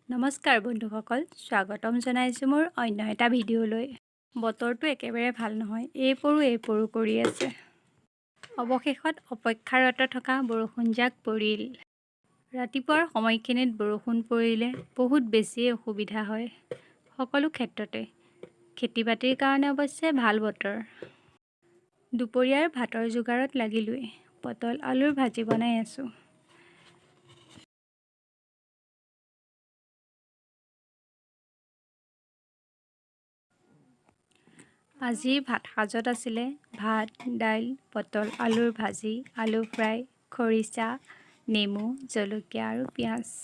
নমস্কাৰ বন্ধুসকল, স্বাগতম জনাইছোঁ মোৰ অন্য এটা ভিডিঅ'লৈ। বতৰটো একেবাৰে ভাল নহয়, এই পৰোঁ এই পৰোঁ কৰি আছে। অৱশেষত অপেক্ষাৰত থকা বৰষুণজাক পৰিল। ৰাতিপুৱাৰ সময়খিনিত বৰষুণ পৰিলে বহুত বেছিয়ে অসুবিধা হয় সকলো ক্ষেত্ৰতে। খেতি বাতিৰ কাৰণে অৱশ্যে ভাল বতৰ। দুপৰীয়াৰ ভাতৰ যোগাৰত লাগিলোৱেই। পটল আলুৰ ভাজি বনাই আছোঁ। আজিৰ ভাত সাজত আছিলে ভাত, দাইল, পটল আলুৰ ভাজি, আলু ফ্ৰাই, খৰিচা, নেমু, জলকীয়া আৰু পিঁয়াজ।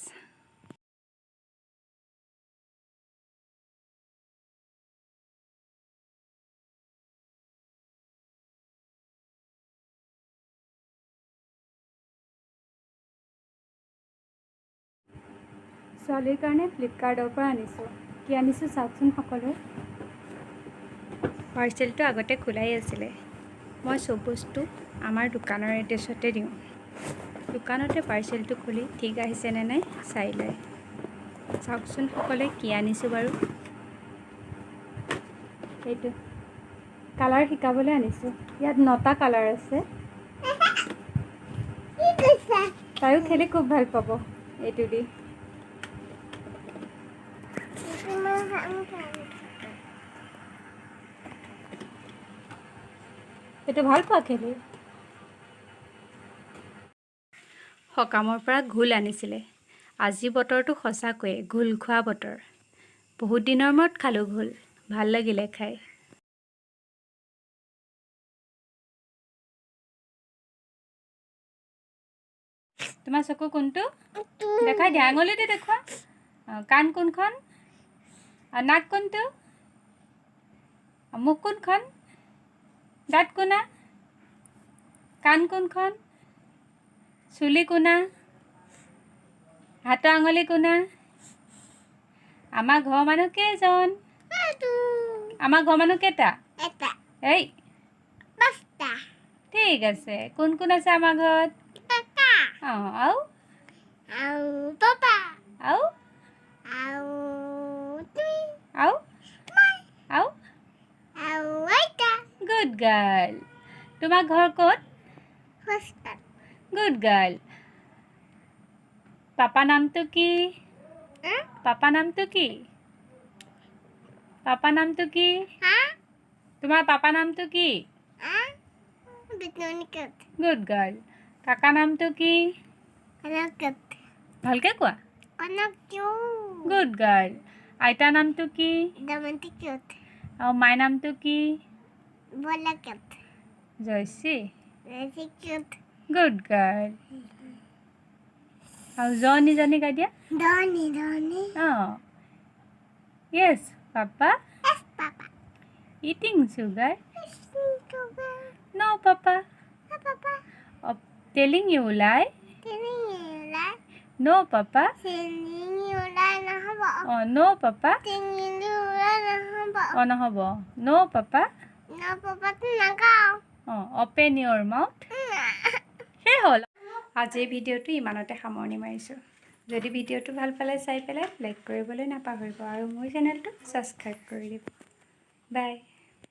ছোৱালীৰ কাৰণে ফ্লিপকাৰ্টৰ পৰা আনিছোঁ। কি আনিছোঁ চাওকচোন সকলোৱে। পাৰ্চেলটো আগতে খোলাই আছিলে। মই চব বস্তু আমাৰ দোকানৰ এড্ৰেছতে দিওঁ। দোকানতে পাৰ্চেলটো খুলি ঠিক আহিছেনে নাই চাই লয়। চাওকচোন সকলোৱে, কি আনিছোঁ বাৰু। এইটো কালাৰ শিকাবলৈ আনিছোঁ। ইয়াত নটা কালাৰ আছে। তাইও খেলি খুব ভাল পাব এইটো দি। এইটো ভাল পোৱা খেলি? সকামৰ পৰা ঘোল আনিছিলে। আজি বতৰটো সঁচাকৈয়ে ঘোল খোৱা বতৰ। বহুত দিনৰ মূৰত খালোঁ ঘোল, ভাল লাগিলে খাই। তোমাৰ চকু কোনটো দেখাই দিয়া, আঙুলিতে দেখুওৱা। অঁ, কাণ কোনখন? আৰু নাক কোনটো? মুখ কোনখন? দাঁত কোনা? কাণ কোনখন? চুলি কোনা? হাতৰ আঙুলি কোনা? আমাৰ ঘৰৰ মানুহ কেইজন? আমাৰ ঘৰৰ মানুহ কেইটা? এটা। এই। পাঁচটা। ঠিক আছে। কোন কোন আছে আমাৰ ঘৰত? কাকা। অঁ, আৰু? আৰু পাপা। আৰু? আৰু তুমি। আৰু? আৰু? আৰু আইতা। Good girl. তোমাৰ ঘৰ ক'ত? হস্তাত। Good girl. পাপা নামটো কি? পাপা নামটো কি? পাপা নামটো কি? হা? তোমাৰ পাপা নামটো কি? বিটনিকত। Good girl. কাকা নামটো কি? কনকত। ভালকে কোৱা। কনকটো। Good girl. আইতা নামটো কি? দমন্তিকত। আৰু মাই নামটো কি? বলাকত। জয়শ্ৰী। ৰচিকত। Good girl. আৰু জনী জনী গাই দিয়া। ধনী ধনী। অঁ, yes papa. Yes papa. Eating sugar. No papa. Papa. Telling you lie. No papa. নহ'ব। অঁ, ন' পাপা। অঁ, নহ'ব। ন' পাপা। অঁ, অপেন your mouth. সেই হ'ল। আজিৰ ভিডিঅ'টো ইমানতে সামৰণি মাৰিছোঁ। যদি ভিডিঅ'টো ভাল পালে চাই পেলাই লাইক কৰিবলৈ নাপাহৰিব আৰু মোৰ চেনেলটো ছাবস্ক্ৰাইব কৰি দিব। বাই।